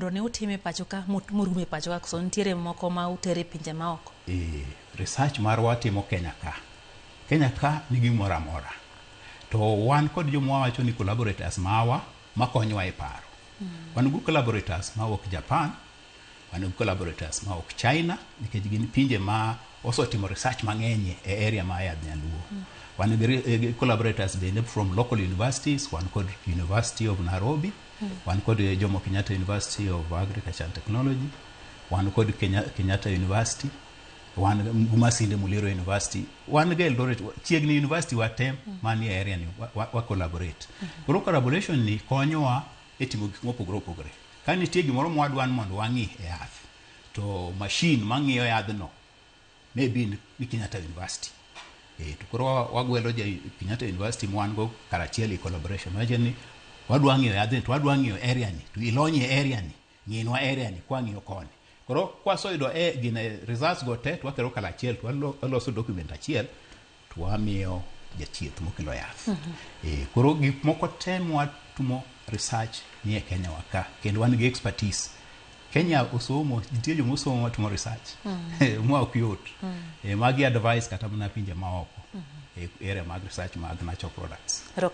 Nonro ne utime pacho ka morumo e pacho ka, koso nitiere moko ma utere e pinje maoko? Research marwa timo Kenya ka. Kenya ka nigi gimoro amora. To wan kod joma wawacho ni collaborators mawa makonyowa e paro. Wan gi collaborators mawuok Japan, wan gi collaborators mawuok China, nikech gin pinje ma osetimo research mang'eny e area mar yadh nyaluo. Wan gi collaborators bende from local universities, wan kod University of Nairobi, wan kod Jomo Kenyatta University of Agriculture and Technology, wan kod Kenyatta University, wan gi Masinde Muliro University, wan gi Eldoret, chiegni university wa te manie area ni wa collaborate. Koro collaboration ni konyowa e timo gik mopogore opogore. Ka nitie gimoro mwadwa ni mondo wang'i e yath, to machine mang'iyo yadhno maybe ni Kenyatta University. To koro wagwelo ja Kenyatta University mwan go karachiel e collaboration. Wacho ni wadwa ng'iyo yadhni, to wadwa ng'iyo area ni, to ilony e area ni, ng'inwa area ni kwang'iyo koni. Koro kwaseyudo e gine results go te, to wakelo karachiel, to waloso document achiel, to wamiyo jachieth mokelo yath. Koro gik moko te mwatimo research ni e Kenya wa ka, kendo wan gi expertise. Kenya osomo, nitie joma osomo matimo research. Ma ok yot. Magi advice kata mana pinje maoko e area mag research mag natural products.